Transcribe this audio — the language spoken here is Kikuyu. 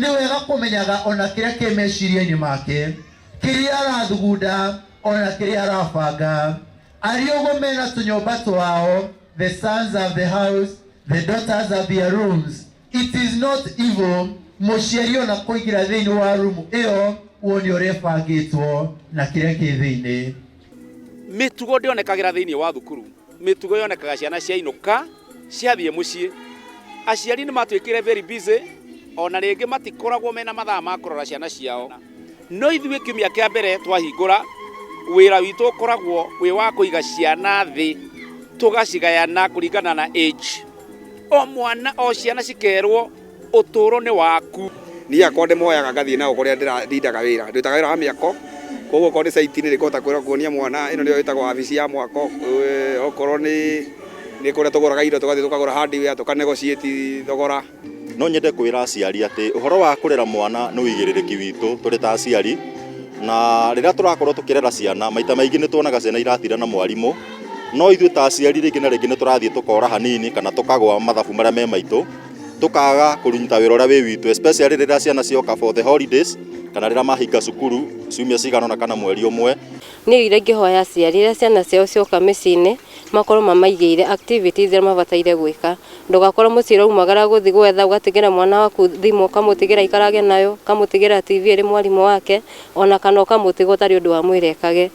Nĩ wega kũmenyaga ona kĩrĩa kĩ meciria-inĩ make, kĩrĩa arathugunda, ona kĩrĩa arabanga. Arĩ ũguo mena tũnyũmba twao, the sons of the house, the daughters of their rooms. It is not evil mũciari ona kũingĩra thĩinĩ wa rumu ĩyo wone ũrĩa ĩbangĩtwo na kĩrĩa kĩ thĩinĩ. Mĩtugo ndĩonekagĩra thĩinĩ wa thukuru, mĩtugo yonekaga ciana ciainũka ciathiĩ mũciĩ. Aciari nĩ matuĩkire very busy, ona rĩngĩ matikoragwo mena mathaa ma kũrora ciana ciao. No ithuĩ kiumia kĩa mbere twahingũra, wĩra witũ ũkoragwo wĩ wa kũiga ciana thĩ, tũgacigayana kũringana na age. O mwana, o ciana cikerwo ũtũũro nĩ waku. Niĩ akwa ndĩmoyaga ngathiĩ nao kũrĩa ndĩra ndindaga wĩra, ndutaga wĩra wa mĩako, koguo okorwo nĩ site nĩ ngũhota kwĩra kuonia mwana ĩno nĩyo ĩtagwo wabici ya mwako, okorwo nĩ kũrĩa tũgũraga indo, tũgathiĩ tũkagũra hardware, tũka negotiate thogora. No nyende kwĩra aciari atĩ ũhoro wa kũrera mwana nĩ ũigĩrĩrĩki witũ tũrĩ ta aciari, na rĩrĩa tũrakorwo tũkĩrera ciana, maita maingĩ nĩ tuonaga ciana iratinda na mwarimũ, no ithuĩ ta aciari rĩngĩ na rĩngĩ nĩ tũrathiĩ tũkora hanini kana tũkagwa mathabu marĩa me maitũ, tũkaga kũruta wĩra ũrĩa wĩ witũ, especially rĩrĩa ciana cioka for the holidays kana rĩrĩa mahinga cukuru ciumia cigana ũna kana mweri ũmwe. Niĩ iria ingĩhoya aciari, rĩrĩa ciana ciao cioka mĩciĩ-inĩ, makorwo mamaigĩire activities iria mabataire gwĩka. Ndũgakorwo mũciĩ ũraumagara gũthiĩ gwetha, ũgatigĩra mwana waku thimũ, ũkamũtigĩra aikarage nayo, ũkamũtigĩra TV ĩrĩ mwarimũ wake, ona kana ũkamũtiga ũtarĩ ũndũ wamwĩra ekage.